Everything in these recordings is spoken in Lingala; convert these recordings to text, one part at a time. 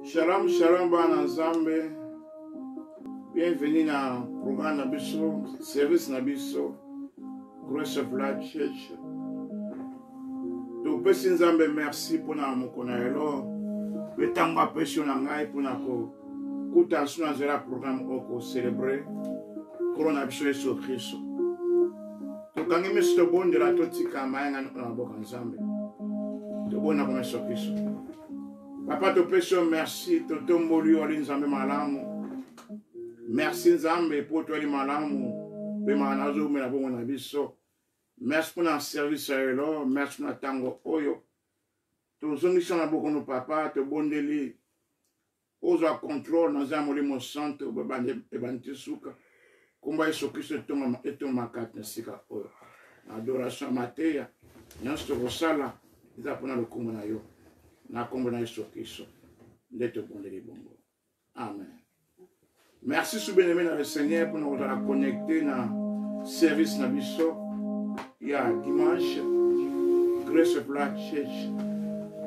Shalom, shalom bana Nzambe. Bienvenue na programme na biso, service na biso, Grace of Life Church. Topesi Nzambe merci mpona mokolo na lelo mpe ntango apesi yo na ngai mpona kokuta biso na nzela ya programme oyo kocelebre Nkolo na biso Yesu Kristo. Tokangi miso tobondela totika mayangani oyo na maboko ya Nzambe. Tobondela koma Yesu Kristo. Papa topesi yo merci, totomboli yo ali Nzambe malamu. Merci Nzambe mpo toyali malamu mpe mawa nazomela bongo na biso. Merci mpo na service ya lelo, merci mpo na ntango oyo tozongisi na bokono papa, tobondeli ozwa contrôle na nzambe molimo santo ebandi ti suka nkombo ya yesu kristo etongama kati na sika oyo na adoration ya mateya nyonso tokosala eza mpona lokumu na yo na nkombo na yesu kristo nde tobondeli bongo amen. Merci sous bien-aimé dans le Seigneur pour nous avoir connecté na service na biso ya dimanche Grace of Life Church.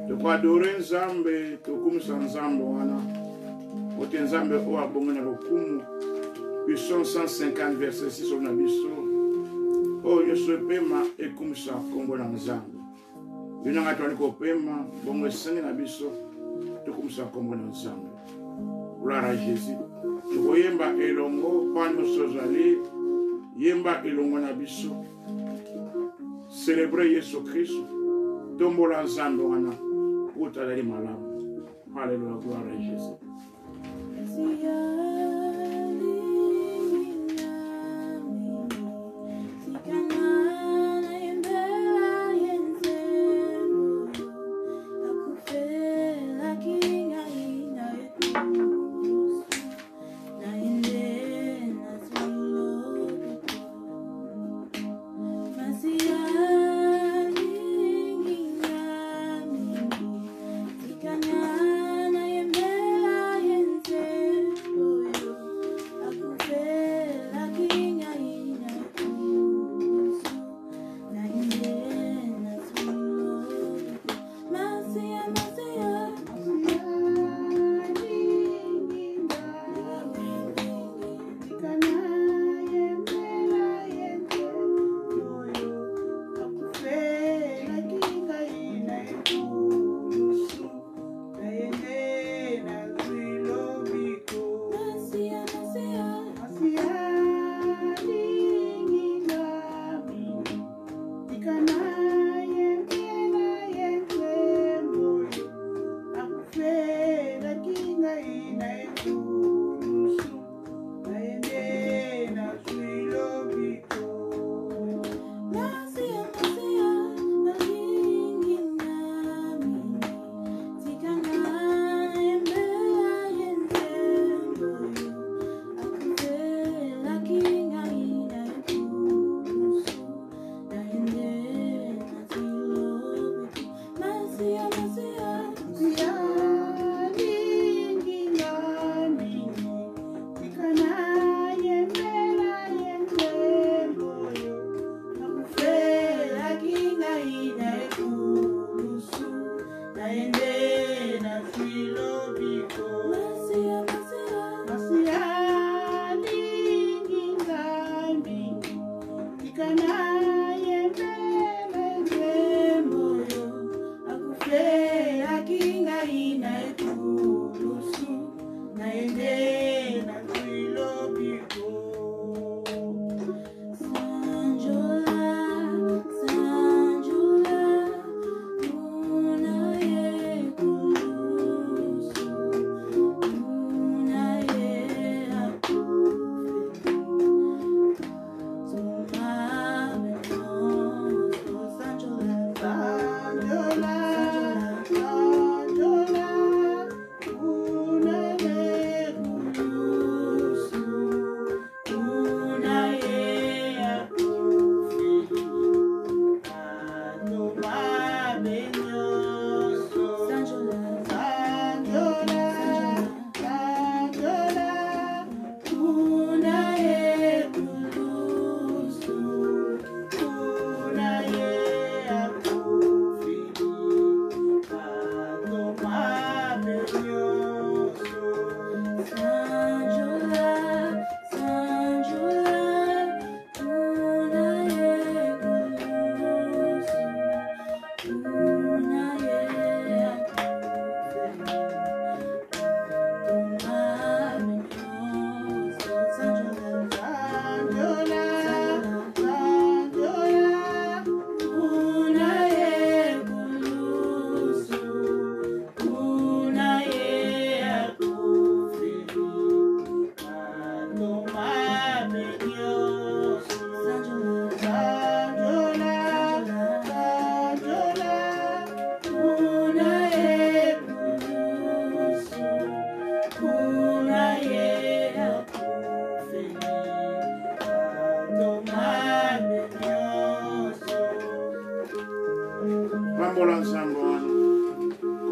Tokoadore Nzambe, tokumisa Nzambe wana ote Nzambe oyo abongi na lokumu. Psaume 150 verset 6 oyo na biso oyo nyonso epema ekumisa nkombo na Nzambe. Bino ngai toali kopema bongo esengi na biso tokumisa nkombo na Nzambe. Gloire à Jésus. Tokoyemba elongo mpa nyonso ozali yemba elongo na biso. Celebre Yesu Kristo. Tombola Nzambe wana mpo tazali malamu. Alléluia, gloire à Jésus.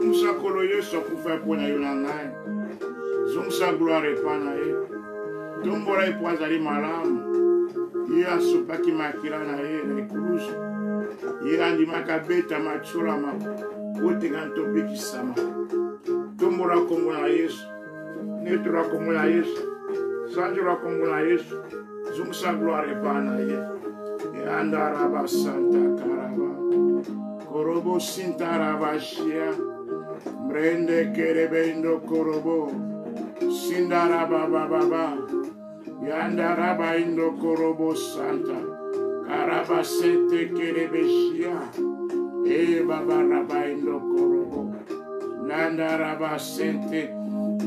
Zongisa Nkolo Yesu akufa mpo na yo na ngai. Zongisa gloire epai na ye. Tombola ye mpo azali malamu. Ye asopaki makila na ye na ekulusu. Ye andimaki abetama, atiolama mpo ete ngai tobikisama. Tombola nkombo na Yesu. Netola nkombo na Yesu. Sanjola nkombo na Yesu. Zongisa gloire epai na ye. Yandaraba santa karaba. Korobo sintaraba shia. Mbrende kerebendo korobo. Sindaraba baba. Yandaraba indo korobo santa. Karaba sete kerebe shia. E baba raba indo korobo. Nandaraba sente.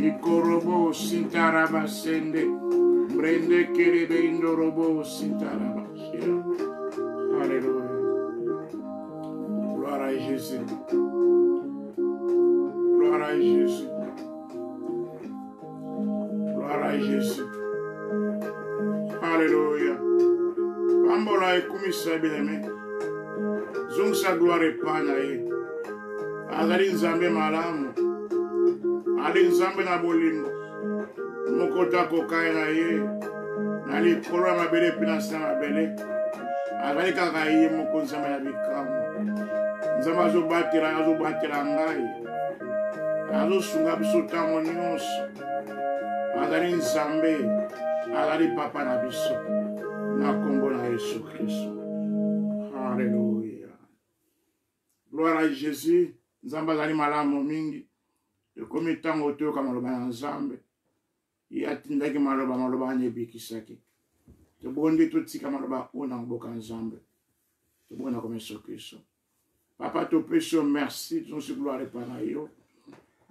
Ikorobo sintaraba sende. Mbrende kerebe indo robo sintaraba shia. Alléluia. Gloire à Jésus. Gloire à Jésus. Gloire à Jésus. Alléluia. Pambola ekumisa bien-aimé. Zongisa gloire epai na ye. Azali Nzambe malamu. Ali Nzambe na bolingo. Moko te akokai na ye. Na likolo ya mabele mpe na nse ya mabele. Azali kaka ye moko Nzambe na bikamwa. Nzambe azobatela azobatela ngai. Azosunga biso ntango nyonso. Azali Nzambe, azali papa na biso. Na nkombo na Yesu Kristo. Haleluya. Gloire à Jésus. Nzambe azali malamu mingi. Ekomi ntango toyoka maloba na Nzambe. Ye atindaki maloba, maloba wana ebikisaki. Tobondi totika maloba oyo na mboka Nzambe. Tobonda comme Yesu Kristo. Papa topesi yo merci, tozongi gloire epai na yo.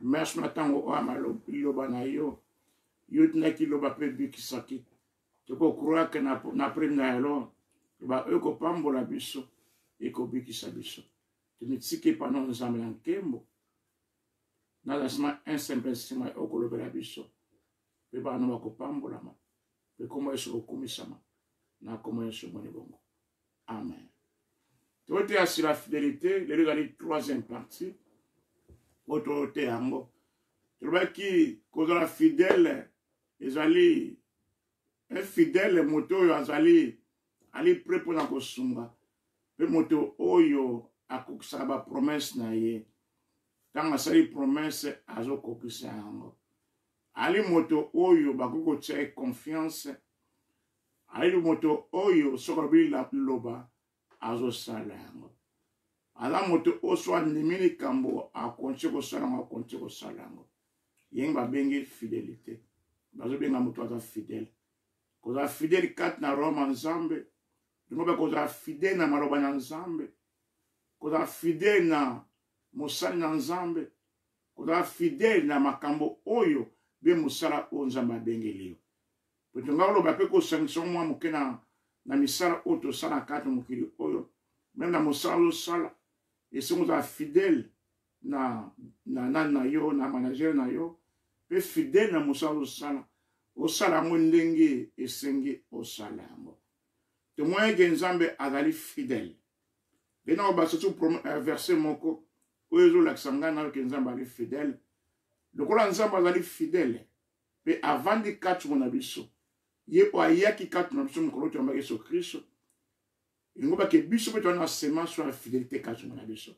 Merci na ntango oyo ya liloba na yo. Yo otindaki liloba mpe ebikisaki. Tokokroyake na, na prime na yalo loba oyo ekopambola biso, ekobikisa biso. Tomitiki epai na Nzambe na nkembo. Naza nsima un simple nsima okolobela biso mpe bana bakopambolama mpe nkombo Yesu kokumisama na nkombo Yesu moni bongo. Amen. Toteya sur la fidélité, lelo ezali troisième partie oyo toteya yango. Tolobaki kozala fidèle ezali un fidèle moto oyo azali ali prêt mpona kosunga mpe moto oyo akokisaka bapromese na ye. Ntango asali promese azokokisa yango. Ali moto oyo bakoki kotia ye confiance. Ayebi moto oyo soki alobi liloba azosala yango. Aza moto oyo so andimi likambo akonti kosala yango, akonti kosala yango. Yenge babengi fidelite. Bazobenga moto aza fidèle. Kozala fidèle kati na royaume ya Nzambe, yango mpe kozala fidèle na maloba na Nzambe, kozala fidèle na mosali na Nzambe, kozala fidèle na makambo oyo be mosala oyo Nzambe abengeli yo. Po tonga koloba mpe kosangisa mwa moke na, na misala oyo tosala kati na mokili oyo, meme na mosala ozosala, esengo ozala fidèle na, na nani na yo, na manager na yo, mpe fidèle na mosala ozosala, osala yango ndenge esengi osala yango. Tomoni eke Nzambe azali fidèle. Mpe na kobakisa su verset moko oyo ezolakisa ngai na yo ke Nzambe azali fidèle. Lokola Nzambe azali fidèle mpe avandi kati na biso, ye oyo ayaki kati na biso mokolo toyambaki Yesu Kristo, elingi bake biso mpe toza na semence ya fidélité kati na biso,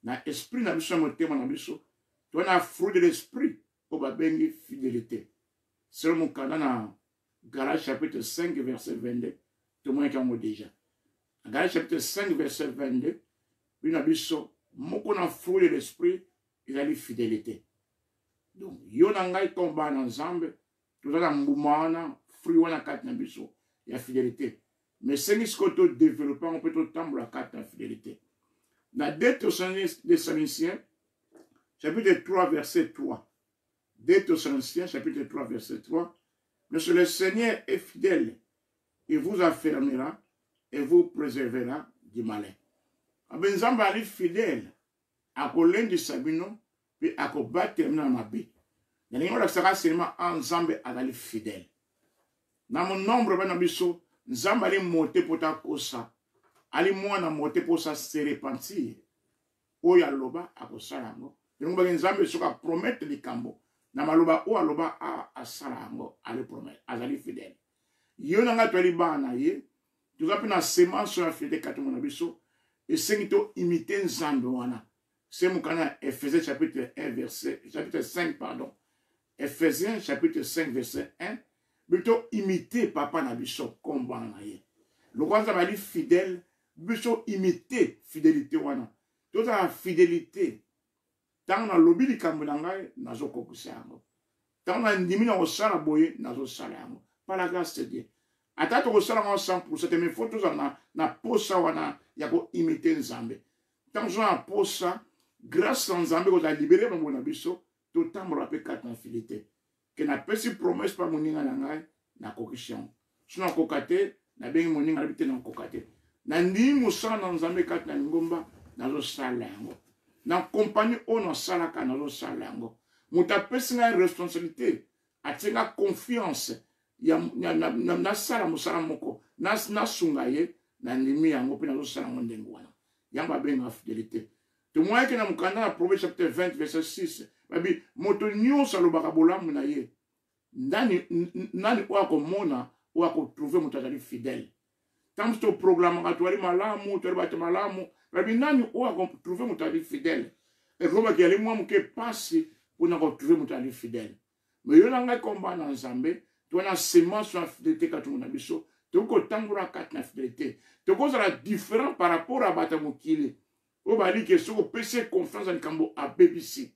na esprit na biso, na motema na biso, toza na fruit de l'esprit oyo babengi fidélité. Selon mokanda na Galates chapitre 5 verset 22, tomonaki yango déjà. Na Galates chapitre 5 verset 22, bino na biso moko na fruit de l'esprit ezali fidélité. Donc yo na ngai comme bana na Nzambe toza na mbuma wana, fruit wana kati na biso ya fidélité. Mais esengi sikoyo to développer yango mpe totambola kati na fidélité. Na 2 Thessaloniciens chapitre 3 verset 3, 2 Thessaloniciens chapitre 3 verset 3, mais le Seigneur est fidèle et vous affermira et vous préservera du malin. Abe Nzambe ali fidèle, akolendisa bino mpe akobatela bino na mabe. Nalingi kolakisaka seulement en Nzambe azali fidèle. Na monombre bana biso, Nzambe ali mote mpo takosa, ali mwana mote mpo sa se repentir. Oyo aloba akosala yango. Yango baki Nzambe soki apromettre likambo na maloba oyo aloba asala yango, ale promesse, azali fidèle. Yo na ngai toyali bana na ye, toza mpe na semence ya fidélité kati na biso, esengi to imiter Nzambe wana. Se mokanda ya Ephésiens chapitre 1 verset chapitre 5 pardon. Ephésiens chapitre 5 verset 1 biso to imiter papa na biso comme bana na ye. Lokola Nzambe ali fidèle, biso imiter fidélité wana. Tozala fidélité. Ntango nalobi likambo na ngai, nazokokisa yango. Ntango nandimi na kosala boye, nazosala yango. Par la grâce de Dieu. Ata tokosala yango 100% te, mais faut tozala na, na posa wana ya koimite Nzambe. Ntango toza na posa, grâce na Nzambe kozala libere bango na biso, totambola mpe kati na fidélité. Ke napesi promesse pa moninga na ngai, nakokisi yango. Soki nakoka te, nabengi moninga, nayebi te nakoka te. Nandimi mosala na Nzambe kati na lingomba, nazosala yango. Na kompani oyo nasalaka, nazosala yango. Moto apesi ngai responsabilité, atie ngai confiance ya nasala mosala moko, nasunga ye, nandimi yango mpe nazosala yango ndenge wana. Yango babengaka fidélité. Tomonaki na mokanda na Proverbes chapitre 20 verset 6, babi moto nyonso alobaka bolamu na ye. Nani, nani oyo akomona, oyo akotrouve moto azali fidèle? Ntango mosusu toprogramaka toali malamu, toali bato malamu, babi nani oyo akotrouve moto azali fidèle? Ekomaki yali mwa moke mpasi mpona kotrouve moto azali fidèle. Mais yo na ngai komba na Nzambe, to na semence ya fidélité kati na biso, tokoki kotambola kati na fidélité. Tokozala différent par rapport à bato ya mokili oyo bali ke soki opesi ye confiance na likambo abebisi,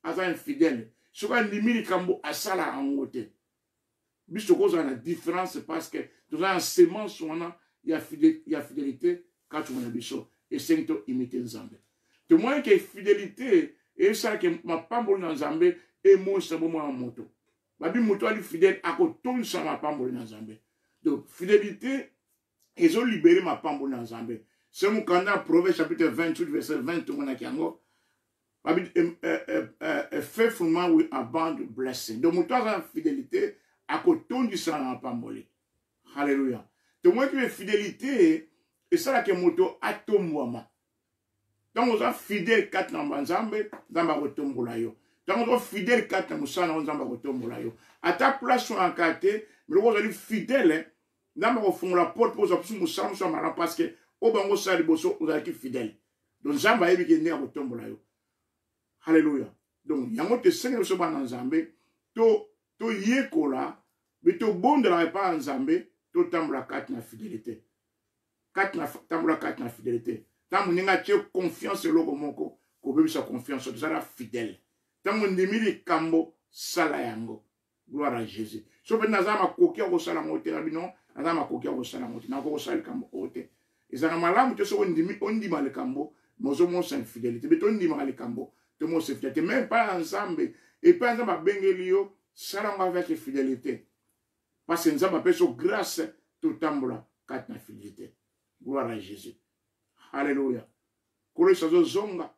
aza infidèle. Soki andimi likambo asala yango te. Biso tokozala na différence parce que toza na semence wana ya fidélité kati na biso. Esengi to imiter Nzambe. Tomoni ke fidélité esalaka mapamboli na Nzambe emonisa bomoi ya moto. Babi moto ali fidèle akotondisa mapamboli na Nzambe. Donc fidélité ezolibere mapamboli na Nzambe. Se mokanda ya Proverbes chapitre 28 verset 20 tomonaki yango. Babi a faithful man will abound blessing. Donc moto aza na fidélité akotondisa na mapamboli. Hallelujah. Tomonaki mpe fidélité esalaka moto atombwama. Ntango oza fidèle kati na Nzambe, Nzambe akotombola yo. Ntango oza fidèle kati na mosala na yo, Nzambe akotombola yo. Ata place wana kaka te, mais lokola ozali fidèle, Nzambe akofungola porte mpo ozwa biso mosala mosusu ya malamu parce que oyo bango osala liboso ozalaki fidèle. Donc Nzambe ayebi ke ndenge akotombola yo. Hallelujah. Donc yango tosengeli biso bana Nzambe to toyekola mpe tobondelaka epai ya Nzambe, totambola kati na fidélité. Kati na tambola kati na fidélité. Ntango moninga atie confiance eloko moko, kobebisa confiance, tozala fidèle. Ntango ondimi likambo, sala yango. Gloire à Jésus. So mpe naza makoki ya kosala yango te na bino, naza makoki ya kosala yango te, nakoki kosala likambo oyo te. Ezalaka malamu te soki ondimi ondima likambo, mais ozomonisa infidélité. Mpe tondimaka likambo, tomonisa infidélité. Même epai ya Nzambe, epai ya Nzambe abengeli yo, sala yango avec fidélité. Parce que Nzambe apesi yo grâce, totambola kati na fidélité. Gloire à Jésus. Alléluia. Nkolo Yesu azozonga.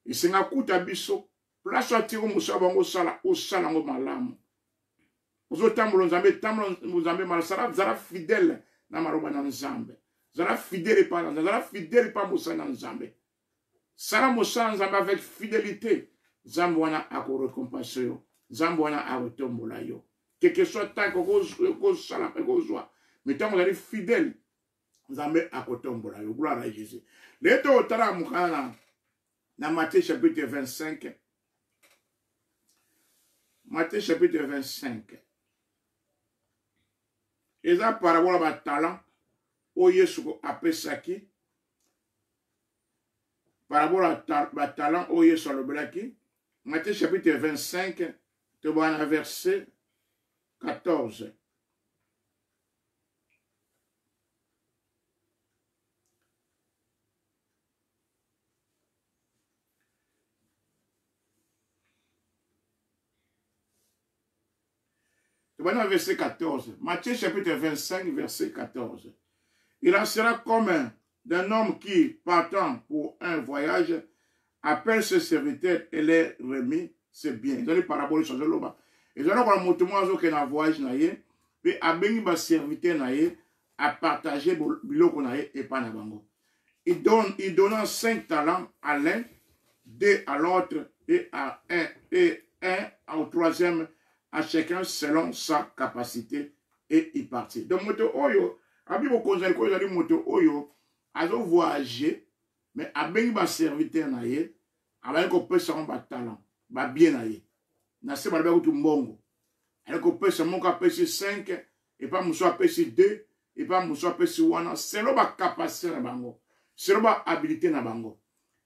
Esenga kuta biso place oyo atiki mosala bango osala, osala yango malamu. Ozotambola Nzambe, tambola Nzambe malamu, sala, zala fidèle na maloba na Nzambe. Zala fidèle epai na Nzambe, zala fidèle epai mosala na Nzambe. Sala mosala Nzambe avec fidélité. Nzambe wana akorekompense yo. Nzambe wana akotombola yo. Quelque soit temps okosala, okozwa. Mais ntango ozali fidèle, Nzambe akotombola yo. Gloire à Jésus. Lelo totala mokanda na Matthieu chapitre 25. Matthieu chapitre 25. Eza parabole ya ba talent oyo Yesu apesaki. Parabole ya ba talent oyo Yesu alobelaki. Matthieu chapitre 25, tobanda na verset 14. Tobanda verset 14. Matthieu chapitre 25, verset 14. Il en sera comme d'un homme qui, partant pour un voyage, appelle ses serviteurs et les remit ses biens. Ezali parabole sur loba. Ezali lokola moto moko azokende na voyage na ye, mpe abengi ba serviteurs na ye, a partager biloko na ye epai na bango. Il donna 5 talents à l'un, deux à l'autre et à un et un au troisième, à chacun selon sa capacité et il partit. Donc moto oyo abi bokonzi ya likolo ezali moto oyo azo voyager mais abengi ba serviteur na ye abandi kopesa yango ba talent ba bien na ye na se balobi kutu mbongo aye kopesa moko apesi 5 epa mosusu apesi 2 epa mosusu apesi wana selon ba capacité na bango selon ba habilité na bango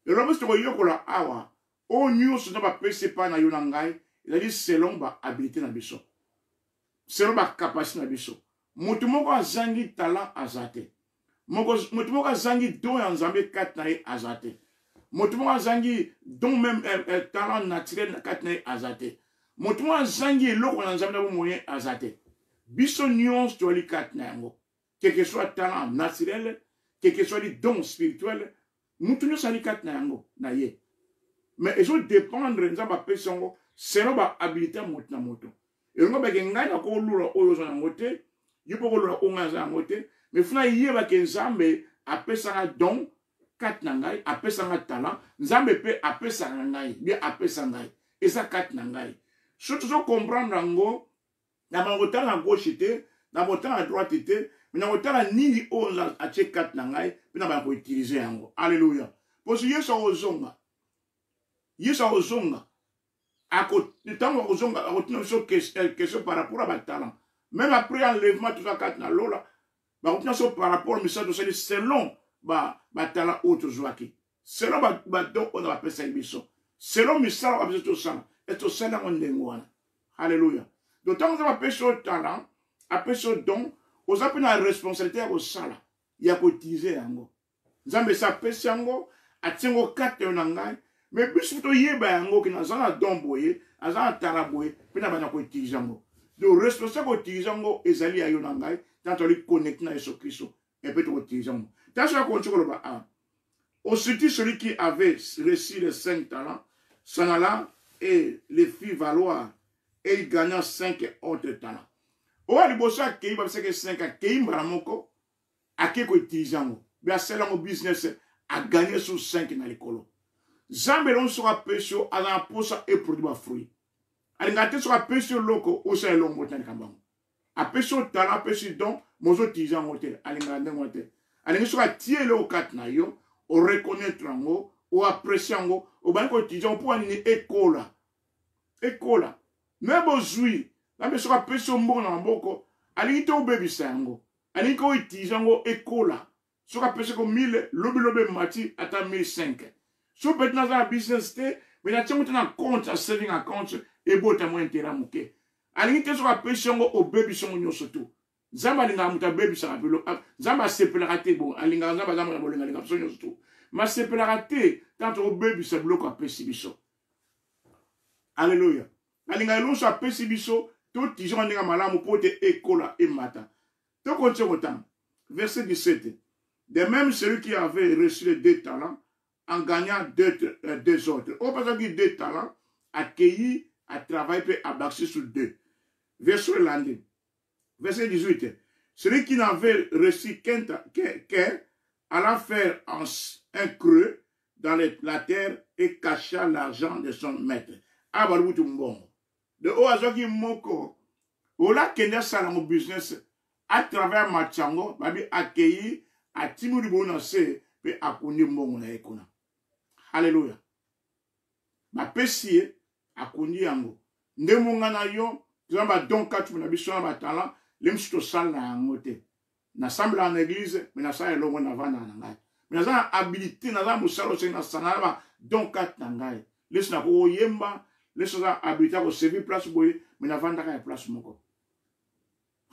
eloko biso tokoyekola awa oyo nyonso nde bapesi epai na yo na ngai ezali selon ba habilité na biso selon ba capacité na biso moto moko azangi talent aza te moto moko azangi don ya nzambe kati na ye aza te moto moko azangi don meme eh, eh, talent naturel na kati na ye aza te moto moko azangi eloko na nzambe na bomoi ye aza te biso nyonso toyali kati na yango quelque soit talent naturel quelque soit li don spirituel moto nyonso ali kati na yango na ye mais ezo dépendre nzambe apesi yango selon ba habilité ya moto na moto elongo bake ngai nakolula oyo oza yango te yo mpe okolula oyo ngai naza yango te mais funa yeba ke nzambe apesaka don kati na ngai apesa ngai talent nzambe mpe apesaka ngai bien apesa ngai eza kati na ngai soki tozo comprendre yango na bana kotala na gauche te na kotala na droite te me na kotala nini oyo atie kati na ngai mpe na bana koutilize yango alleluya mposo yesu akozonga yesu akozonga ntango akozonga akotuna biso eh, question par rapport ya batalent même après enlèvement toza kati na lola bakotuna biso par rapport misala tosali selon batalent oyo tozwaki selon badon oyo bapesaki biso selon misala oyo biso tosala e tosali yango ndenge wana halleluya donc ntango nzambe apesi yo talent apesi yo don oza mpe na responsabilité ya kosala ya koutilize yango nzambe esi apesi yango atie yango kati na yo na ngai me biso toyeba yango ke naza na don boye aza na tala boye mpe na banda koutilize yango donc responsable koutilize yango ezali ya yo na ngai ntango tozali connecte na yesu kristo epe tokoutilize yango ntango soki akonti koloba a ah, aussitôt celui qui avait reçu les cinq talents s'en alla et les fit valoir et il gagna cinq autres talents oyo liboso akei bapesaki cinq akei mbala moko ake ko utiliser yango be asali yango business aganye sur 5 na likolo nzambe elongo soki apesi yo aza na mposa eproduit bafruit alingaka te soki apesi yo eloko osala elongo moko te na likambo yango apesi yo talent apesi don mozo utilize yango te alingaka ndenge wana te alingi soki atie eloko kati na yo oreconnaitre yango oapprécie yango obandi koutilize yango mpo nini ekola ekola me bozwi nzambe soki apesi yo mbongo na maboko alingi te obebisa yango alingi ko utiliser yango ekola soki apesi ko 1000 lobi lobi emati ata 1005 so peti naza na business te me natia yango te na compte ya saving account ebota mwa interet moke alingi te soki apesi yango obebisi yango nyonso tu nzambe alingaka moto abebisaka bilo nzambe asepelaka te bon alingaka nzambe aza mwana bolingo alingaka biso nyonso tu ma asepelaka te ntango tokobebisa biloko apesi biso aleluya alingaka eloko nyonso apesi biso totije yango ndenge malamu mpo te ekola emata tokontie kotanga verset 17 de même celui qui avait reçu les deux talents en gagnant deux, euh, deux autres oyo bazwaki deux talents akei atravaille mpe abakisi sur deux verset elandi verset 18 celui qui n'avait reçu qu'un qu alla faire un creux dans le, la terre et cacha l'argent de son maître awa balobi kutu mbongo de oyo azwaki moko ola akende asala yango business a travers match yango babi akei atimi liboyo na se mpe akundi mbongo na ye kuna halleluya bapesi ye akundi yango nde monga na yo toza badon kati na biso na batalent le mosusu tosala na yango te nasambelaka na eglise me nasala elongo navandaka na ngai me naza na habilité naza na mosala osengi nasala na badon kati na ngai lesi nakoyemba lesi naza na habilité ya koservir place boye me navandaka ya place moko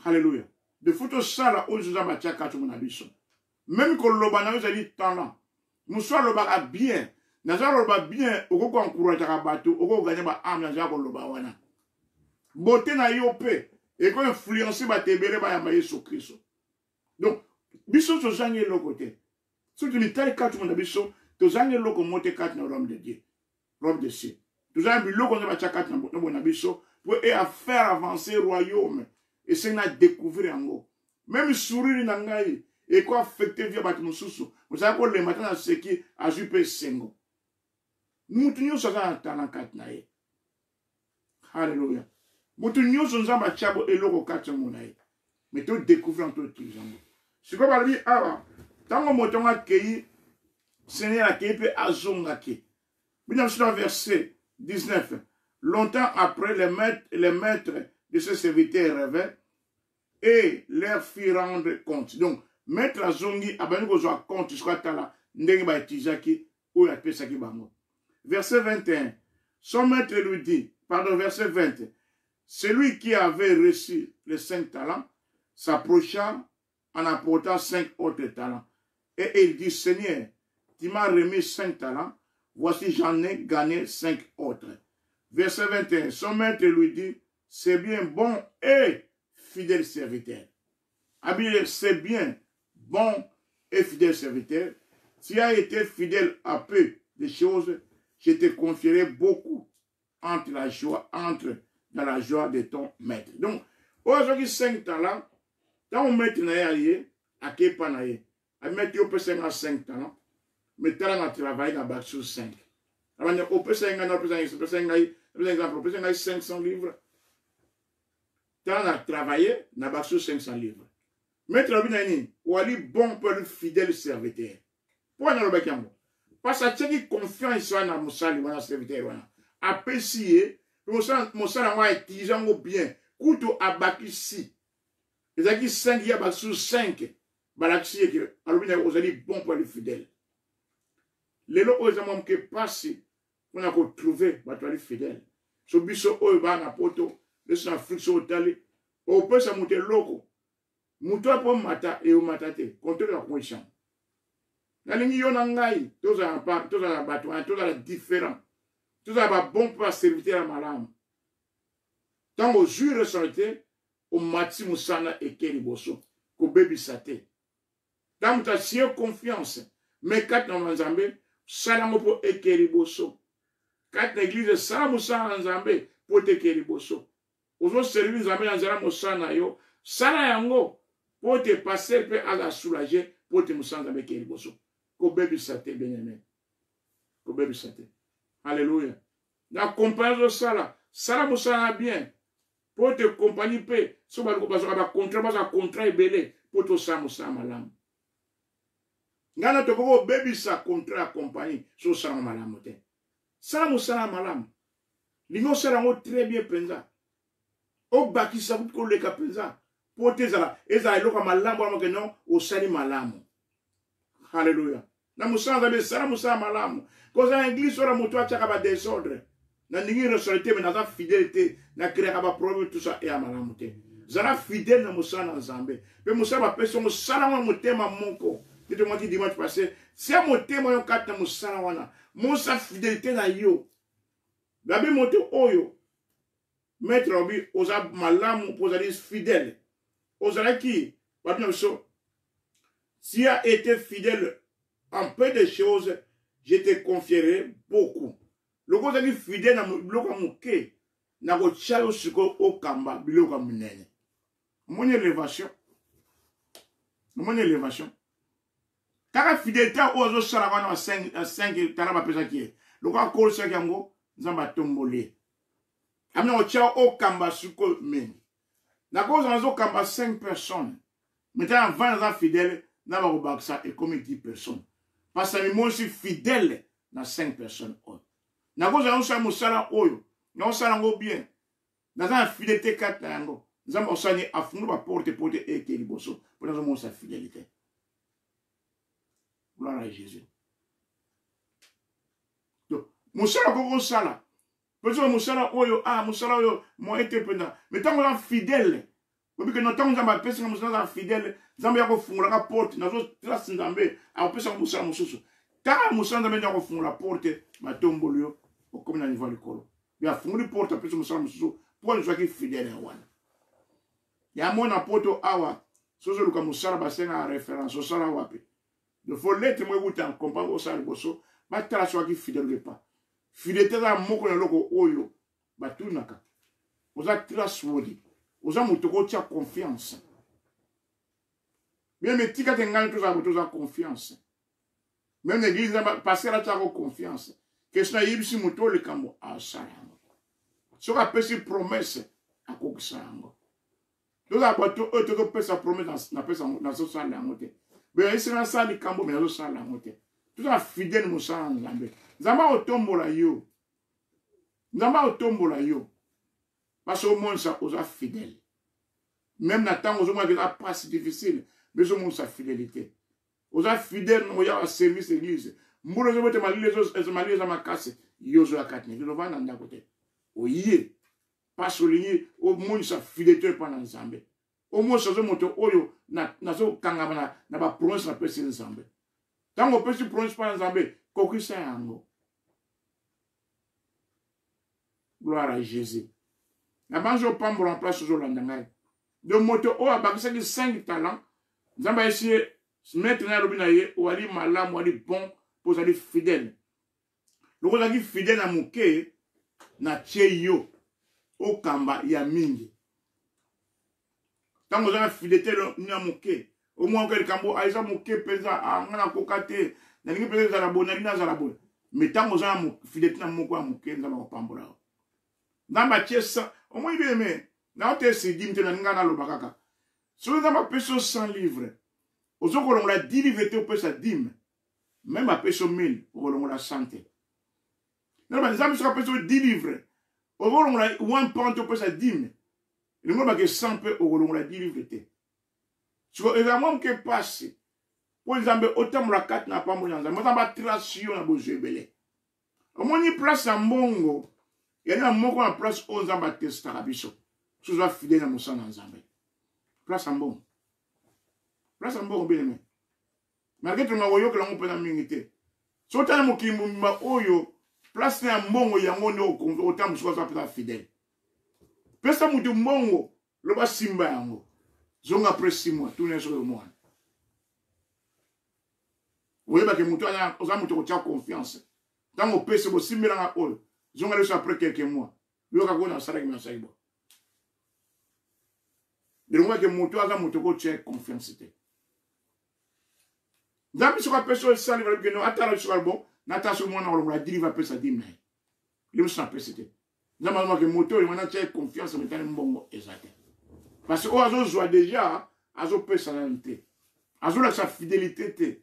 halleluya de fo tosala oyo nzambe atya kati na biso meme koloba na yo ezali talent mosusu alobaka bien naza koloba bien okoki koencourageaka bato okoki koganye baame naza koloba wana bote na yo mpe eko influence bato ebele bayamba yesu kristo donc biso tozangi eloko te soki mitali kati na biso tozangi eloko moko te kati na royaume de dieu royaume de cieux tozangi biloko nzambe atya kati na bomoi na biso mpo e a faire avancer royaume esengi na découvrir yango meme sourire na ngai eko affecte vie ya bato mosusu ozali kolemba ata na seki azwi mpe esengo. Moto nyonso aza na talent kati na ye. Halleluya. Moto nyonso Nzambe atya bo eloko kati yango na ye. Mais to découvrir yango, to utiliser yango. Sikoyo balobi awa, ntango moto yango akei, Seigneur akei mpe azongaki. Bino biso na verset 19. Longtemps après, les maîtres de ce serviteur rêvaient et leur fit rendre compte. Donc, maître azongi abandi kozwa compte sikoyo atala ndenge ba utilisaki oyo apesaki bango. Verset 21. Son maître lui dit, pardon, verset 20. Celui qui avait reçu les 5 talents s'approcha en apportant 5 autres talents. Et il dit, Seigneur, tu m'as remis 5 talents, voici j'en ai gagné 5 autres. Verset 21, son maître lui dit, c'est bien bon et fidèle serviteur. Abile, c'est bien bon et fidèle serviteur. Tu as été fidèle à peu de choses, je te confierai beaucoup entre la joie, entre dans la joie de ton maître. Donc, oyo azwaki 5 talents, ntango maître na ye aye, akepa na ye. Ameti opesa nga 5 talents, mais tala na travail na bakisi 5. Abandi opesa nga na opesa ngai, opesa ngai, opesa exemple, opesa ngai 500 livres. Tala na travailler na bakisi 500 livres. Maître alobi na ye nini? Wali bon mpe wali fidèle serviteur. Mpo wana alobaki yango. Parce atiaki confiance wana na mosali wana serviteur wana. Apesi ye mosala yango a utiliser yango bien. Kutu abakisi. Ezalaki 5 ye abakisi 5. Balakisi ye ke alobi na ye ozali bon mpo ali fidèle. Lelo oyo eza mwa moke pasi mpona kotrouve bato bali fidèle. So biso oyo bana na poto, biso na Afrique so otali, opesa moto eloko moto apo mata eomata te controle ya conscient. Nalingi yo na ngai tozala tozala bato wana, tozala différent, tozala babon mpe baserviteur ya malamu. Ntango ozwi responsabilité, omatisi mosala eke liboso, kobebisa te. Ntango moto asie confiance me kati na Nzambe, sala yango mpo eke liboso. Kati na eglise, sala mosala na Nzambe mpo ete eke liboso. Ozoservi Nzambe na nzela mosala na yo, sala yango mpo ete pasteur mpe aza soulage mpo ete mosala Nzambe eke liboso. Kobebisa te, bien-aimé, kobebisa te. Alléluia. Na compagnie ozosala, sala mosala na bien mpo ete compagnie mpe so bazwaka bacontrat, bazwa contrat ebele mpo tosala mosala malamu. Ngai na tokoki kobebisa contrat ya compagnie so osalanga malamu te. Sala mosala ya malamu, lingi osala yango très bien mpenza, obakisa kutu koleka mpenza mpo te ezala ezala eloko ya malamu wana moke non osali malamu. Halleluya. Na mosala Nzambe, sala mosala malamu. Kozala na eglise wana moto atiaka ba desordre, na ndingi responsabilité mais naza fidèle te, na créaka ba problème tout ça eya malamu te. Zala fidèle na mosala na Nzambe mpe mosala bapesi yango, sala yango na motema moko. Nde tomwaki dimanche passé, tia motema yo kati na mosala wana, mosa fidélité na yo. Babi moto oyo maître alobi oza malamu mpo ozali fidèle, ozalaki babi na biso, tu as été fidèle en peu de choses, je te confierai beaucoup. Loko ozalaki fidèle na biloko ya moke, nakotia yo sikoyo okamba biloko ya monene. Omoni elevation, omoni elevation. Kaka fidélité oyo azosala wana wa 5 tala bapesaki ye, lokola akolisaki yango, Nzambe atomboli ye. Amina kotia okamba sikoyo mingi. Nakozala nazokamba 5 personnes, mais tala 20 naza fidèle, na bakobakisa ekomi 10 personnes. Parce que mimosi fidèle na 5 personnes oyo. Nakozala nosala mosala oyo, naosala yango bien, naza na fidélité kati na yango. Nzambe osali afungoli ba porte po te eke liboso, po nazomonisa fidélité. Gloire à Jésus. Donc, mosala okoki kosala mpe mosala oyo, ah, mosala oyo moye te mpenza, mais ntango oza fidèle, oyebi ke ntango Nzambe apesi nga mosala, naza fidèle, Nzambe ya kofungolaka porte, nazo trace Nzambe akopesaka mosala mosusu. Kaka mosala Nzambe nde akofungola porte, batomboli yo, okomi na niveau ya likolo. Mpe afungoli porte, apesi mosala mosusu mpo ozwaki fidèle ya wana. Ya mona poto awa, soki oluka mosala basengaka référence, osala wapi? Il faut lettre moko ekuta na comprendre osala liboso, batala soki fidèle ou pas. Fidélité eza moko na eloko oyo batunaka. Oza trustworthy, oza moto okotia confiance. Bien, mais tika te ngai tozala moto oza confiance. Même l'église, pasteur atiaka confiance. Question ayebisi moto oyo likambo asala yango. Soki apesi promesse akokisa yango. Tozala bato oyo tozopesa promesse napesa nazosala yango te. Beyayisi nasala likambo me nazosala yango te. Tozala fidèle mosala na Nzambe. Nzambe akotombola yo. Nzambe akotombola yo. Parce omonisa oza fidèle. Même na ntango ozomona eza pasi difficile, mais ozomonisa fidélité. Oza fidèle na oya service église. Mbula ezobeta malili malili eza makasi, yo ozoya kati na église, ovanda na ndako te. Oye pasi olingi omonisa fidélité epai na Nzambe. Omonisa ozo moto oyo nazokangama na bapromese napesi Nzambe. Ntango opesi promese epai na Nzambe, kokisa yango. Gloire à Jésus. Nabanzi opambola na place ozolanda ngai. Donc moto oyo abakisaki 5 talents, Nzambe ayesi ye, maître na ye alobi na ye, oali malamu, oali bon, mpo ozali fidèle. Lokola ozalaki fidèle na moke, natie yo okamba ya mingi. Ntango oza na fidélité na moke, omwaka likambo ah, eza moke mpenza, ah, ngai nakoka te, nalingi mpenza ezala boye, nalingi nazala boye. Mais ntango oza na fidélité na moko ya moke, Nzambe akopambola yo. Nzambe atie sa, omoni bien aimé, na ote esidim te, nalingi ngai naloba kaka. Soki Nzambe apesi yo 100 livres, ozo kolongola 10 livres te opesa dime, meme apesi yo 1000, okolongola 100 te. Naloba Nzambe soki apesi yo 10 livres, okolongola 1 pound te opesa dime, elingi olobaka 100 mpe okolongola 10 livres te. Sikoyo ezala mwa moke mpasi mpo Nzambe otambola kati na pamboli na Nzambe, Nzambe atrace yo na bozwi ebele. Omoni place ya mbongo yali na moko na place oyo Nzambe atestaka biso soki oza fidèle na mosala na Nzambe. Place ya mbongo, place ya mbongo bien aimé, malgré tonga koyokela yango mpenza mingi te. Soki otala mokili mobimba oyo place na ya mbongo yango nde otala mosuku aza mpenza fidèle. Pesa moto mbongo, loba simba yango, zonga après 6 mois, tuna soki omwana. Oyebake moto oza moto kotia confiance. Ntango opesi bosimbelanga oyo, zonga liso après quelques mois, yoka kona asalaki nasalaki bo. Elongwaki moto aza moto kotia confiance te. Nzambe soki apesi oyo esali balobi keno atala biso kala bon natala soki mwana kolongola dilive apesa dime na ye liboso napesi te. Nzambe azomaki moto oyo wana atia confiance metali mbongo eza te parce que oyo azozwa deja azopesa nanu te, azolakisa fidelité te.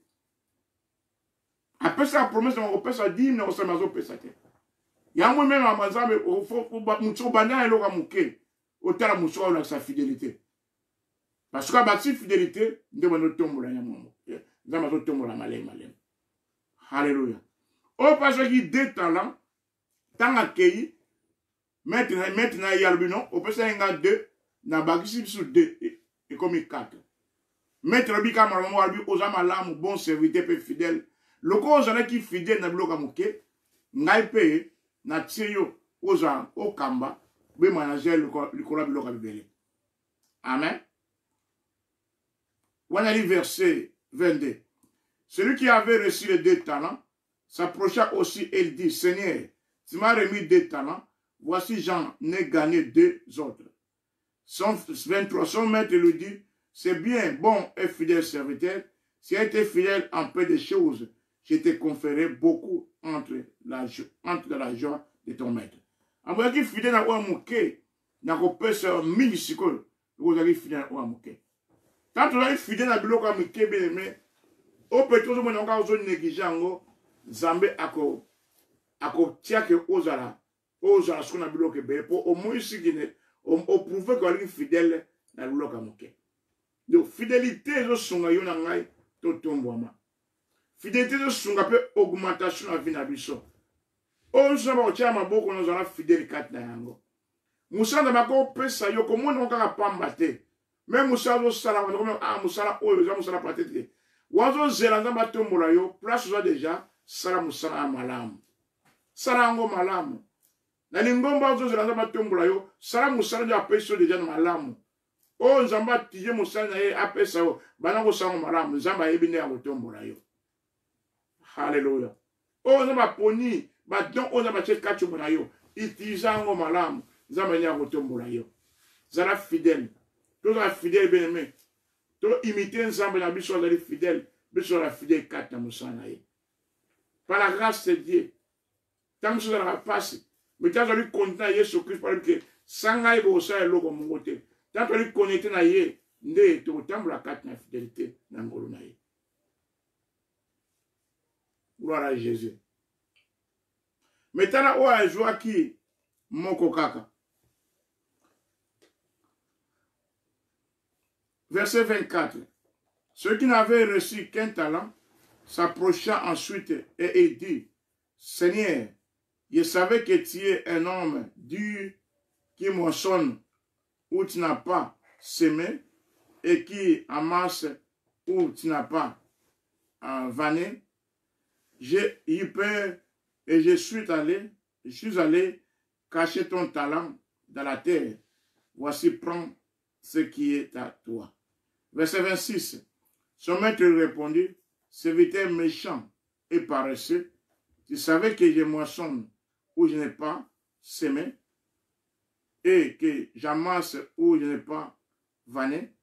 Apesaka promese na kopesa dime na kosala, azopesa te. Yango meme mama Nzambe moto obanda na eloko ya moke, otala mosuku azolakisa fidelité parce que abakisi fidélité nde bando otombola ya mongo. Nzambe azotombola malemi malemi. Halleluya. Oyo mpe azwaki deux talents, ntango akei maître na ye alobi non, opesaki nga deux, nabakisi biso deux, ekomi 4. Maître alobi kaka maloba moko, alobi oza malamu, bon serviteur mpe fidèle. Lokola ozalaki fidèle na biloko ya moke, ngai mpe natie yo oza okamba be manager likolo ya biloko ya bibele. Amen. Wana li verset 22. Celui qui avait reçu les deux talents s'approcha aussi et il dit, Seigneur, tu m'as remis deux talents, voici j'en ai gagné deux autres. Son 23, son maître lui dit, c'est bien, bon et fidèle serviteur, si tu as été fidèle en peu de choses, je te conférerai beaucoup entre dans la joie de ton maître. Amboyaki fidèle na oyo moke, nakopesa yo mingi sikoyo, okozalaki fidèle na oyo moke. Tant tozali fidèle na biloko ya mike bien aimé, oyo peut ozomona yango kaka ozo néglige yango, Nzambe akotia ke ozala sikoyo na biloko ebele, po omonisi kine oprouve ke ozalaki fidèle na biloko ya moke. Donc fidélité ezosunga yo na ngai totombwama. Fidélité ezosunga mpe augmentation na vie na biso. Oyo nyonso na bakotia maboko na ozala fidèle kati na yango. Mosala Nzambe akopesa yo komona yango kaka pamba te. Me mosala ozosala wana komi, ah, mosala oyo eza mosala pate te. Wazozela Nzambe atombola yo, place oza deja, sala mosala ya malamu. Sala yango malamu. Na lingomba ozozela Nzambe atombola yo, sala mosala nde apesi yo deja na malamu. Oyo Nzambe atije mosala na ye apesa yo, banda kosala yango malamu, Nzambe ayebi nde akotombola yo. Hallelujah. Oyo Nzambe aponi, ba don oyo Nzambe atie kati na yo, utilize yango malamu, Nzambe nde akotombola yo. Zala fidèle. Tozala fidèle bien aimé. To imiter Nzambe na biso azali fidèle, biso tozala fidèle kati na mosala na ye. Par la grâce de Dieu. Ntango mosusu ezalaka mpasi, me ntango tozali connecte na Yesu Kristo, alobi ke sans ngai bokosala eloko moko te. Ntango tozali connecte na ye, nde tokotambola kati na fidelite na ngolu na ye. Gloire à Jésus. Me tala oyo azwaki moko kaka. Verset 24. Ceux qui n'avaient reçu qu'un talent s'approcha ensuite et il dit, Seigneur, je savais que tu es un homme dur qui moissonne où tu n'as pas semé et qui amasse où tu n'as pas vanné. J'ai eu peur et je suis allé, je suis allé cacher ton talent dans la terre. Voici, prends ce qui est à toi. Verset 26. Son maître lui répondit, serviteur méchant et paresseux, tu savais que je moissonne où je n'ai pas semé et que j'amasse où je n'ai pas vanné.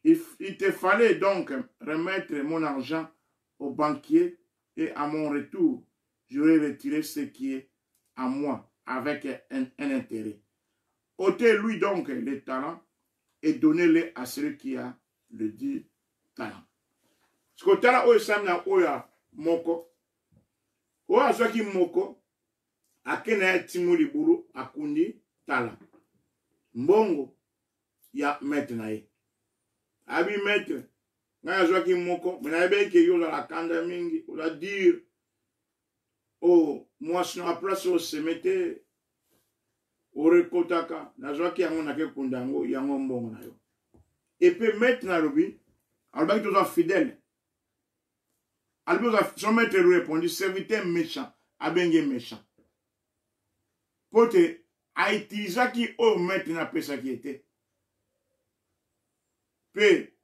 Il, il te fallait donc remettre mon argent au banquier et à mon retour, j'aurais retiré ce qui est à moi avec un, un intérêt. Ôtez-lui donc les talents et donnez-les à celui qui a le dit talent. Sikoyo tala oyo esami na oyo ya moko. Oyo azwaki moko, ake na ye atimo libulu, akundi tala. Mbongo ya maître na ye. Abi maître, ngai nazwaki moko, me nayebaki ke yo ozala kanda mingi, oza dur. Oh, mwasi na place oseme te, orekotaka, nazwaki yango nake kunda yango, yango mbongo na yo. Epe maître na alobi, alobaki toza fidèle. Alobi oza, son maître lui répondit, serviteur méchant, abenge méchant. Po te autilisaki oyo maître na apesaki ye te. Pe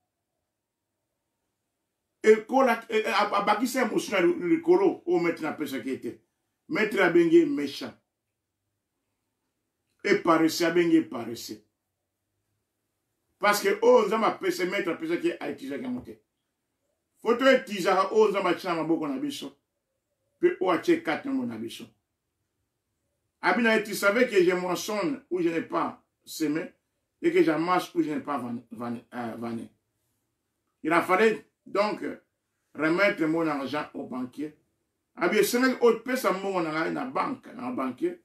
ekola e, e, abakisa ye mosusu na likolo oyo maître na apesaki ye te. Maître abengi ye méchant. Et paresseux, abengi ye paresseux. Parce que oyo Nzambe apesa maître apesaki ye autilisaki yango te. Faut to utilisaka oyo Nzambe atie na maboko na biso mpe oyo atie kati na na biso. Abina, tu savais que je moissonne où je n'ai pas semé et que j'amasse où je n'ai pas vanné. Euh, Il a fallu donc remettre mon argent au banquier. Abi esengaki opesa mbongo na ngai na banque na banquier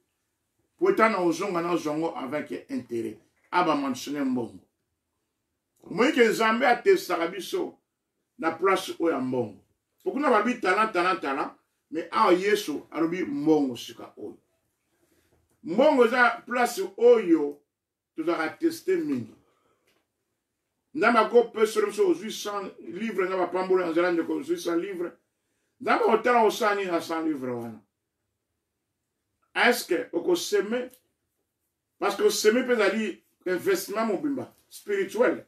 po eta na ozonga na ozongo avec intérêt aba mentionne mbongo. Omoni ke Nzambe atestaka biso na place oyo ya mbongo. Po kuna balobi talent talent talent, mais awa Yesu alobi mbongo sika oyo. Mbongo eza place oyo tozalaka teste mingi. Nzambe akopesa biso ozwi 100 livre, Nzambe apambola na nzela ndeko ozwi 100 livre. Nzambe akotala osala nini na 100 livre wana. Est-ce que okoseme? Parce que oseme mpe ezali investissement mobimba spirituel.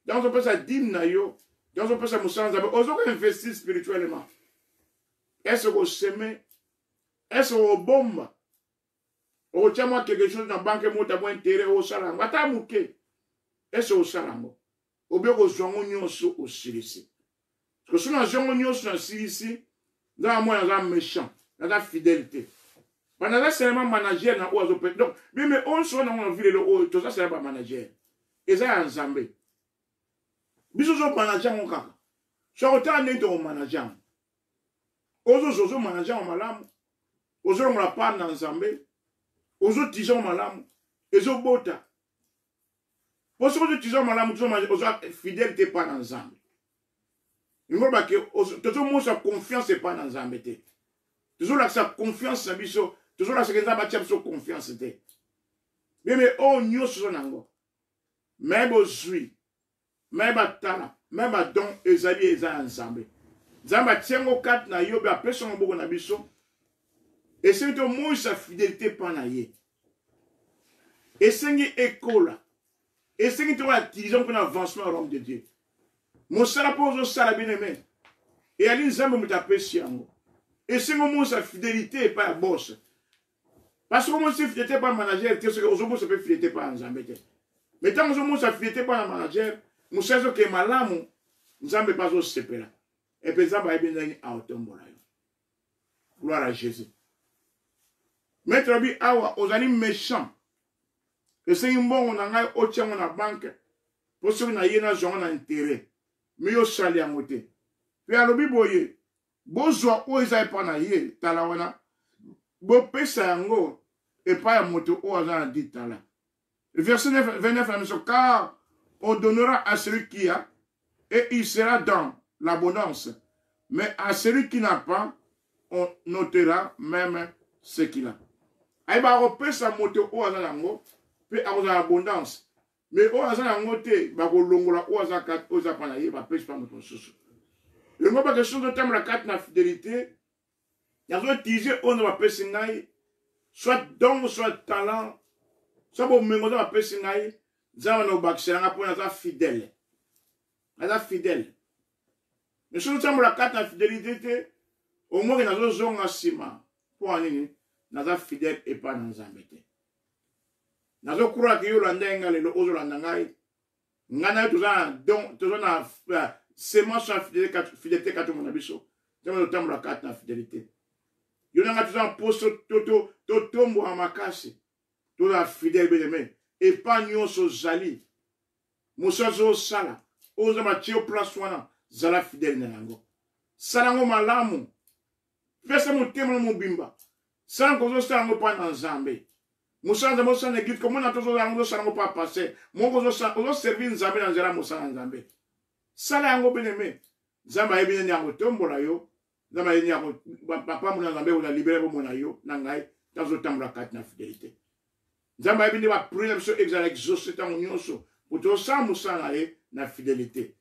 Donc ozopesa dime na yo, donc ozopesa mosala Nzambe, ozo ko investir spirituellement. Est-ce que oseme? Est-ce que obomba? Okotia mwa quelque chose na banque mota mwa intérêt osala yango ata moke. Est-ce que osala yango? Obi okozwa yango nyonso osilisi. Parce que soki nazwi yango nyonso nasilisi, nzambe mwana aza méchant, naza fidèle te. Ba naza seulement manager na oyo azope. Donc, bien mais oyo soki nango na vie lelo oyo toza seulement ba manager. Eza ya Nzambe. Biso ozo manager yango kaka. Soki otala ndenge toko manager yango. Ozo ozo manager yango malamu. Ozolongola part na Nzambe. Ozo tiser yango malamu. Ezobota. Po soki ozo tiser yango malamu, oza fidèle te pa na Nzambe. Ngo ba ke tozomonisa confiance epai na Nzambe te. Tozolakisa confiance na biso, tozolakisa ke Nzambe atia biso confiance te. Bien mais oyo nyonso oza nango, me bozwi, me batala, me badon ezali eza ya Nzambe. Nzambe atia yango kati na yo mpe apesa yango maboko na biso. Esengi tomonisa fidelité epai na ye. Esengi ekola. Esengi tokola utiliser mpo na avancement ya royaume de Dieu. Mosala mpo ozosala bien aimé, eyali Nzambe moto apesi yango. Esengi omonisa fidelité epai ya boss. Parce que omonisi fidélité epai ya manager te, soki ozomonisa mpe fidélité epai ya Nzambe te. Mais ntango ozomonisa fidélité epai ya manager, mosala ezokende malamu, Nzambe mpe azosepela. Epe Nzambe ayebi ndenge aotombola yo. Gloire à Jésus. Maître alobi awa ozali méchant. Esengi mbongo na ngai otia yango na banque mpo soki na ye nazwa yango na intérêt. Mais yo osali yango te. Mpe alobi boye, bozwa oyo eza epai na ye, tala wana, bopesa yango epai ya moto oyo aza na 10 tala. Verset 29 na biso, car on donnera à celui qui a et il sera dans l'abondance. Mais à celui qui n'a pas, on notera même ce qu'il a. Ayeba akopesa moto oyo aza nango mpe akozala abondance. Mais oyo aza nango te, bakolongola oyo aza kati oyo eza mpa na ye, bapesi mpa moto mosusu. Yango bakestion totambola kati na fidelité, nazo utiliser oyo nzambe apesi ngai, soit don, soit talent, soit bomengo nzambe apesi ngai, nzambe na obakisela ngai mpo naza fidèle. Naza fidèle. Mais soki otambola kati na fidelité te, omoki nazozonga nsima. Mpo na nini? Naza fidèle epai na Nzambe te. Nazo croire ke yo olanda ngai lelo, ozolanda ngai. Ngai na yo toza na don, toza na semence ya fidélité kati na biso. Nzambe totambola kati na fidélité. Yo na ngai toza na poso totomboka makasi. Toza fidèle bien-aimé. Epai nyonso ozali, mosala ozosala, oyo Nzambe atie yo place wana, zala fidèle na yango. Sala yango malamu. Pesa motema na mobimba. Sala yango ozosala yango mpa na Nzambe. Mosala Nzambe osala na église, komona tozosala yango ozosala yango mpa pasteur. Moko ozoservir Nzambe na nzela ya mosala ya Nzambe. Sala yango bien-aimé. Nzambe ayebi nini yango tombola yo. Nzambe ayebi yango bapambola Nzambe oza libere bomona yo na ngai ntango ozotambola kati na fidélité. Nzambe ayebi nde ba prière na biso ezala exaucé ntango nyonso po tozosala mosala na ye na fidélité.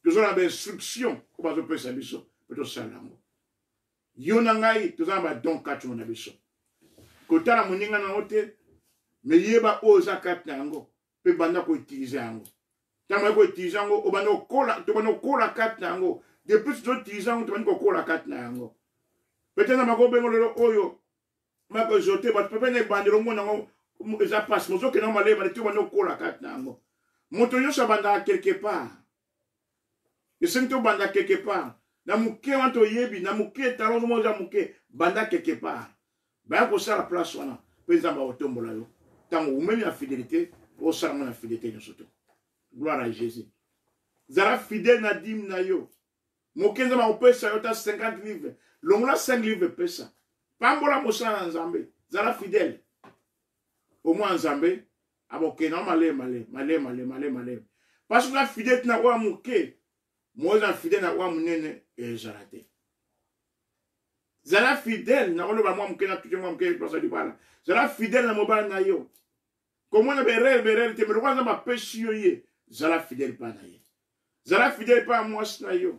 Toza na ba instruction oyo bazopesa biso mpe tosala yango. Yo na ngai toza na ba don kati na biso. Kotala moninga na yo te, me yeba oyo oza kati na yango mpe banda koutilize yango. Ntango oye koutilize yango, obanda kokola, tobanda kokola kati na yango. Depuis tozoutilize yango, tobandi kokola kati na yango. Peut-être na makobengo lelo oyo makozote bato pepe na ebandelo omona yango eza mpasi, mozokende yango malema te, obanda kokola kati na yango. Moto nyonso abandaka quelque part. Esengi tobanda quelque part. Na moke wana toyebi, na moke talon ozomona eza moke, banda quelque part. Baya kosala place wana mpe Nzambe akotombola yo. Ntango oumeli na fidélité, osala yango na fidélité nyonso to. Gloire à Jésus. Zala fidèle na dime na yo. Moke Nzambe akopesa yo ta 50 livres. Longola 5 livres pesa. Pambola mosala na Nzambe. Zala fidèle. Au moins Nzambe abokende na malema malema malema malema malema malema. Parce que la fidèle na oyo moke, moi na fidèle na oyo monene ezala te. Zala fidèle na oloba mwa moke na tuti mwa moke place libala. Zala fidèle na mobali na yo. Komona berere berere te, mais lokola Nzambe apesi yo ye, zala fidèle pa na ye. Zala fidèle pa mwasi na yo.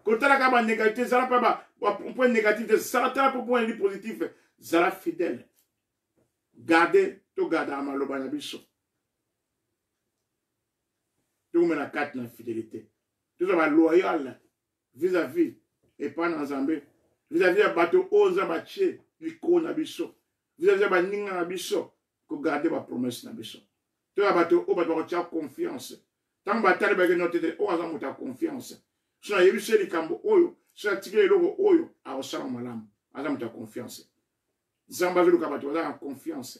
Kotalaka ba négatif, zala pa ba point négatif te, sala tala po point positif, zala fidèle. Garde to gardaka maloba na biso. Tokomela kati na fidélité. Tozala ba loyal vis-à-vis epai na Nzambe, vis-à-vis ya bato oyo Nzambe atie likolo na biso, vis-à-vis ya baninga na biso, kogarde ba promesse na biso. To ya bato oyo bato bakotia confiance. Ntango batali bayeke no tete oyo aza moto ya confiance. So nayebisi ye likambo oyo, so atikeli eloko oyo, akosala malamu. Aza moto ya confiance. Nzambe azoluka bato baza na confiance.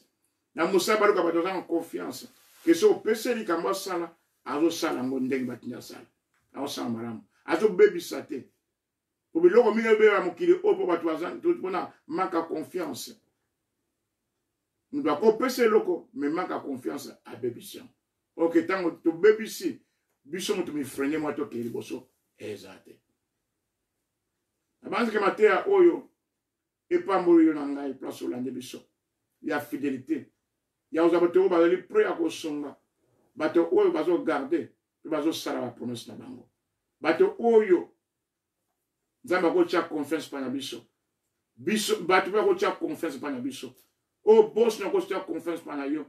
Na mosala baluka bato baza na confiance. Ke so opesi ye likambo asala, azosala yango ndenge batindi asala. Akosala malamu. Azobebisa te. Po biloko mingi ebeba mokili oyo po bato baza mpona manque ya confiance. Moto akopesa eloko mais manque ya confiance abebisi yango. Ok, ntango tobebisi biso moto mifrene mwa tokende liboso eza te. Nabanzike mateya oyo epamboli yo na ngai place olandi biso ya fidelité ya kozwa bato oyo bazali prêt ya kosunga bato oyo bazogarde mpe bazosala bapromese na bango, bato oyo Nzambe akotia confiance mpa na biso, biso bato mpe akotia confiance mpa na biso, oyo boss na akotia confiance mpa na yo,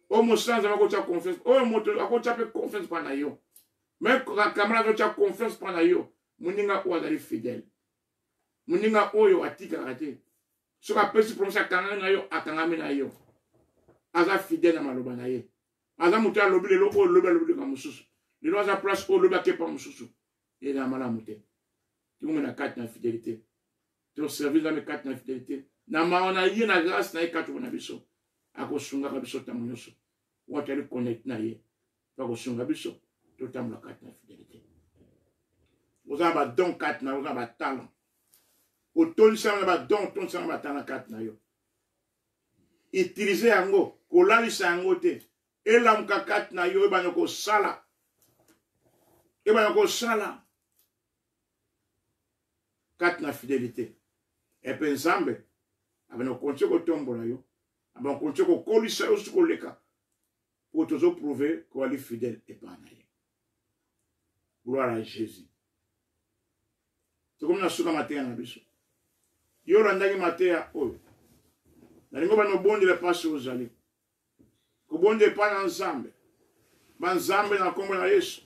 oyo mosala Nzambe akotia confiance, oyo moto akotia mpe confiance mpa na yo, me camarade akotia confiance mpa na yo, moninga oyo azali fidèle, moninga oyo atikaka te, soki apesi promese akangami na yo, akangami na yo, aza fidèle na maloba na ye, aza moto alobi lelo oyo lobi alobi likambo mosusu, lelo aza place oyo lobi akepa mosusu, eza malamu te. Tokomela kati na fidélité, toservi Nzambe kati na fidélité. Na mawa na ye, na grâce na ye kati na biso, akosungaka biso ntango nyonso. Oyo tali connecte na ye, mpe akosunga biso totambola kati na fidelité. Oza na badon kati na yo, oza na batalent. Otondisama na badon, otondisama na batalent kati na yo. Utilize yango, kolalisa yango te. Elamuka kati na yo, ebanda kosala. Ebanda kosala kati na fidelité. Epe Nzambe abanda kokontinue kotombola yo, abanda kokontinue kokolisa yo soki koleka, po tozo prouver ko ali fidèle epai na ye. Gloire à Jésus. Tokomi na suka mateya na biso. Yo olandaki mateya oyo. Nalingi obanda obondela mpasi ozali. Kobondela epai na Nzambe. Ba Nzambe na nkombo na Yesu.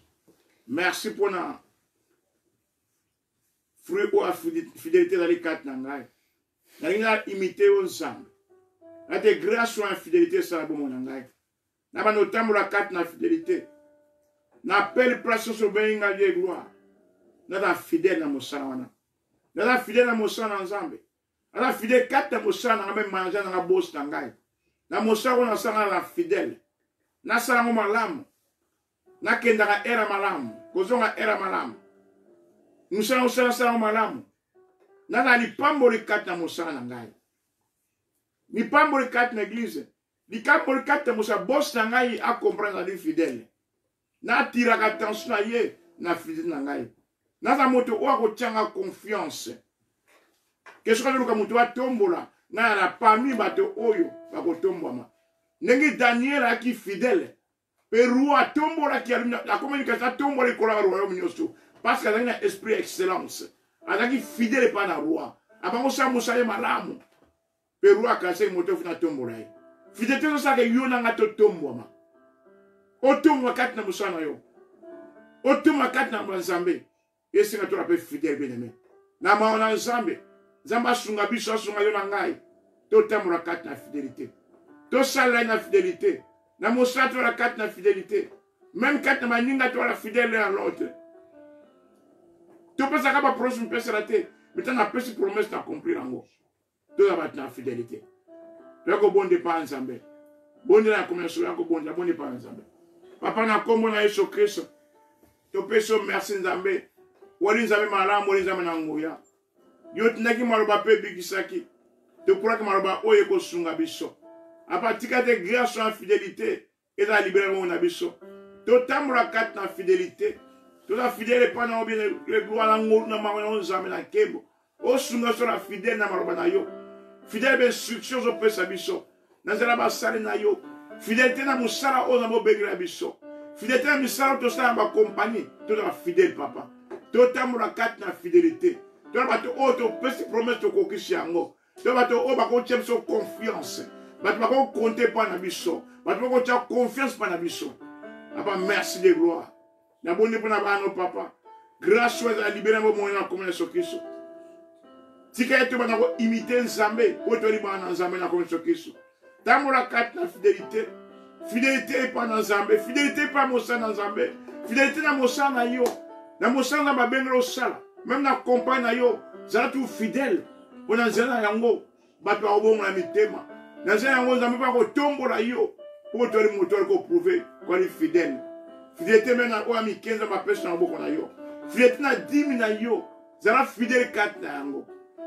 Merci mpo na fruit oyo ya fidelité ezali kati na ngai. Nalingi na imite yo Nzambe. Nate grâce oyo ya fidelité esala bomoi na ngai. Na banda otambola kati na fidelité. Na pele place nyonso obengi ngai Dieu gloire. Naza fidèle na mosala wana. Naza fidèle na mosala na Nzambe. Naza fidèle kati na mosala na ngai, mpe manager na ngai, boss na ngai. Na mosala oyo nasala na fidèle. Nasala yango malamu. Nakendaka era malamu, kozonga era malamu. Mosala osala sala yango malamu. Naza lipamboli kati na mosala na ngai. Lipamboli kati na eglise. Likamboli kati na mosala. Boss na ngai a comprendre nazali fidèle. Natiraka attention na ye na fidèle na ngai. Naza moto oyo akotia nga confiance. Ke soki azoluka moto atombola, ngai na parmi bato oyo bakotombwama. Ndenge Daniel ayaki fidèle, pe roi atombolaki, akomaki kasi atombola likolo ya royaume nyonso, parce que azalaki na esprit ya excellence, azalaki fidèle epai na roi, abango osala mosala ye malamu, pe roi akanisaki moto ofina atombola ye. Fidélité ezosalaka yo na ngai totombwama. Otombwa kati na mosala na yo, otombwa kati na Nzambe. Esenga tola pe fidèle, bien aimé. Na mawa na Nzambe, Nzambe asunga biso, asunga yo na ngai. Totambola kati na fidélité. Tosala ye na fidélité. Na mosala tola kati na fidélité. Même kati na baninga tola fidèle l'un à l'autre. Topesaka ba promesse mipesela te, mais ntango apesi promesse na accomplir yango. Toza bato na fidélité. Toya kobonda epai ya Nzambe. Bondela na komela solo ya kobondela, bonda epai ya Nzambe. Papa, na kombo na Yesu Kristo, topesi yo merci Nzambe. Wali Nzambe malamu, wali Nzambe na nguya. Yo otindaki maloba mpe ebikisaki. Tokulaki maloba oyo ekosunga biso. Apa tika te grâce ya fidélité ezala libela bongo na biso. Totambola kati na fidelite, toza fidele epai na yo, bien gloire na ngolu na mawa na yo Nzambe na nkembo. Osunga biso na fidele na maloba na yo, fidele ba instruction ozopesa biso na nzela basali na yo, fidelite na mosala oyo Nzambe obengela biso, fidelite na misala oyo tosala na bakompani. Tozala fidele papa, totambola kati na fidelite, toza bato oyo topesi promese tokokisi yango. To bato oyo bakotia biso confiance, bato bakokonte mpa na biso, bato bakotia confiance mpa na biso. Papa, merci de gloire. Nabondi mpo na bana papa, grâce oyo ezala libela bomoi na komona Yesu Kristo. Tika ete tobanda koimite Nzambe oyo toyeli bana na Nzambe na komona Yesu Kristo. Tambola kati na fidelité, fidelité epai na Nzambe, fidelité epai mosala na Nzambe, fidelité na mosala na yo, na mosala Nzambe abengeli osala, meme na compagne na yo, zala tu fidèle. Mpo na nzela na yango bato bakobongola mitema, na nzela yango Nzambe mpe akotombola yo, mpo toyali moto ali koprouve koali fidèle. Fidelité mpe na oyo ya mike Nzambe apesi na maboko na yo, fidelité na dimi na yo, zala fidèle kati na yango.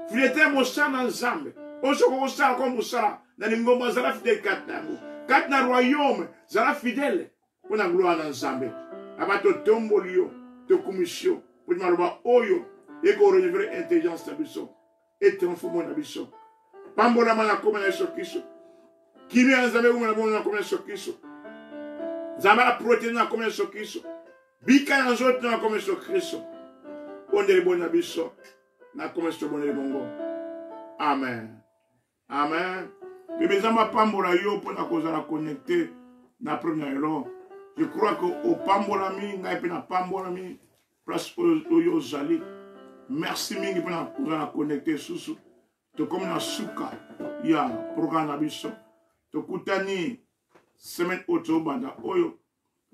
Fidelité ya mosala na Nzambe oyo soki okosala ko mosala na lingomba, zala fidèle kati na yango, kati na royaume, zala fidèle mpo na gloire na Nzambe. Aba totomboli yo, tokumisi yo mpo maloba oyo ekorenouveler intelligence na biso, etransforme na biso. Pambolama na kombo na Yesu Kristo. Kimia ya Nzambe eumela bongo na kombo na Yesu Kristo. Nzambe aprotege na kombo na Yesu Kristo. Bika na nzoto na kombo na Yesu Kristo. Bondeli boni na biso na kombo na Yesu, tobondeli bongo. Amen. Amen. Bebe Nzambe apambola yo mpo na kozala connecté na premier lelo. Je crois que opambolami, ngai mpe napambolami place oyo ozali. Merci mingi mpo na kozala connecté susu. Tokomi na suka ya programme na biso. Tokutani semaine oyo tozobanda oyo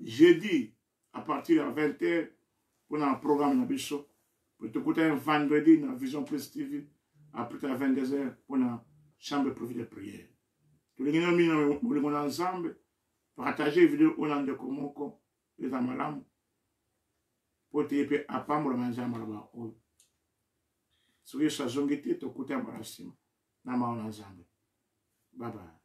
jeudi à partir ya 20h mpo na programme na biso. Tokutani vendredi na Vision Plus TV à partir ya 22h mpo na Chambre privée de prière. Tolingi na mingi na bolingo na Nzambe. Partage video oyo na ndeko moko eza malamu mpo te ye mpe apambolama Nzambe maloba oyo. Soki Yesu azongi te, tokuta mbala nsima na mawa na Nzambe. Bye bye.